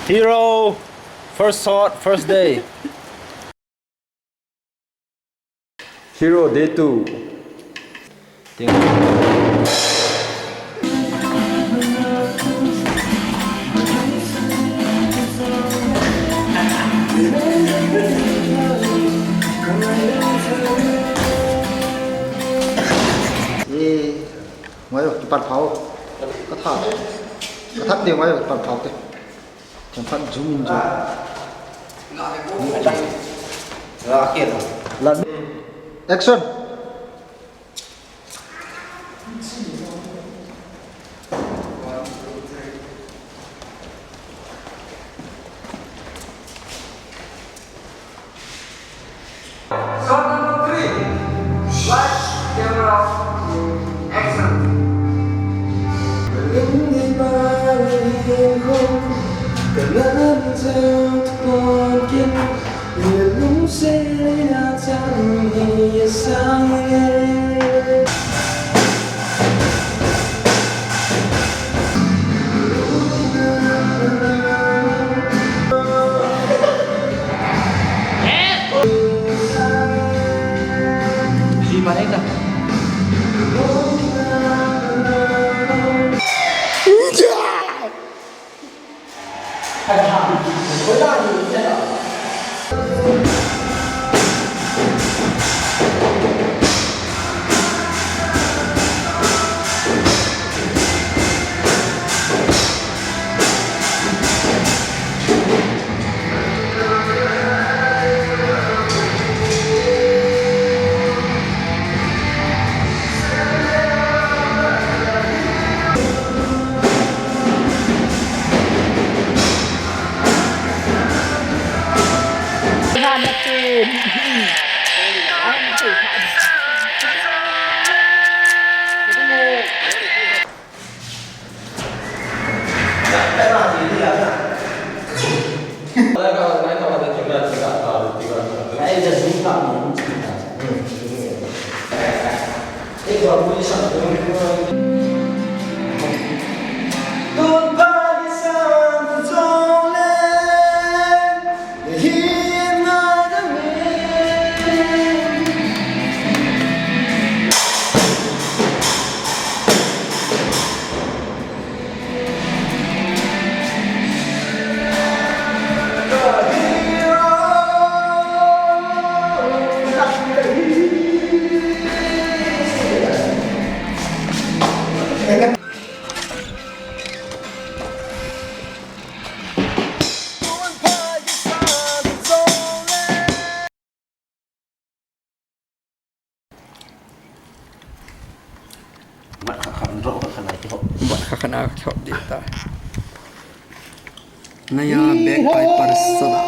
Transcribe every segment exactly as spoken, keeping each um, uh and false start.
Hero, first shot, first day. Hero, day two. Ting. Ye, ngayo, kipat phao. Katha. Katha te ngayo, kipat phao te. Themkhat zoom in jo. Action. Shot number three. Lights, camera, action. Mat kha khan ro kha khan ai ti ho. Mat kha khan ai ti ho di ta. Naya bag pai par sada.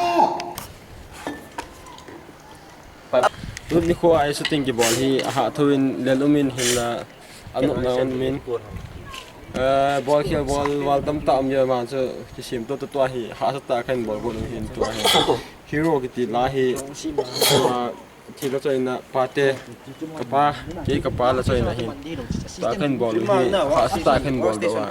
Tuni kho ai shooting kibol hi aha thoin lel umin hinla anop na umin. Eh, bol khel bol wal tam ta um ye man chu kisim to to to hi ha sa ta khan bol bol hin to hi. Hero kiti la hi. Thil a choina pate, kapa, kei kapa la choina hin. Ta khan bol hi, ha sa ta khan bol doh a.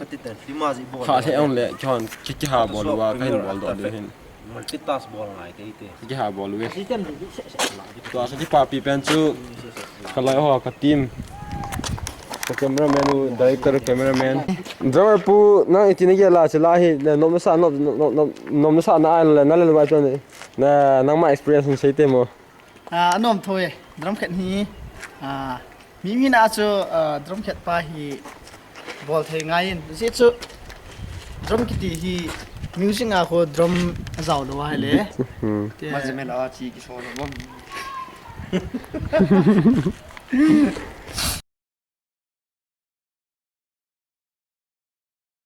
Ha le ong le, kihon, ki, kiha bol doh a, kahin bol doh ding hin. Multitask bol ngai te te. Kiha bol ve. Tua sa kipapi pen chu, ka loi ho, ka team. Ka cameraman u, director cameraman. Drummer pu, nang iti na gel a, chila hi, le nom sa, nom, nom, nom, nom sa na ai le, na le lo ai pen. Na, nangma experience sei te mo. Ah, anom thou e, drum khet hi, ah, mi mi na chu, ah, drum khet pa hi bol thei ngai in. Jeh chu drum kiti hi music a kho drum a jao lou a hile. Hmm. Tia. Ma jemel a chi kiso lou bom.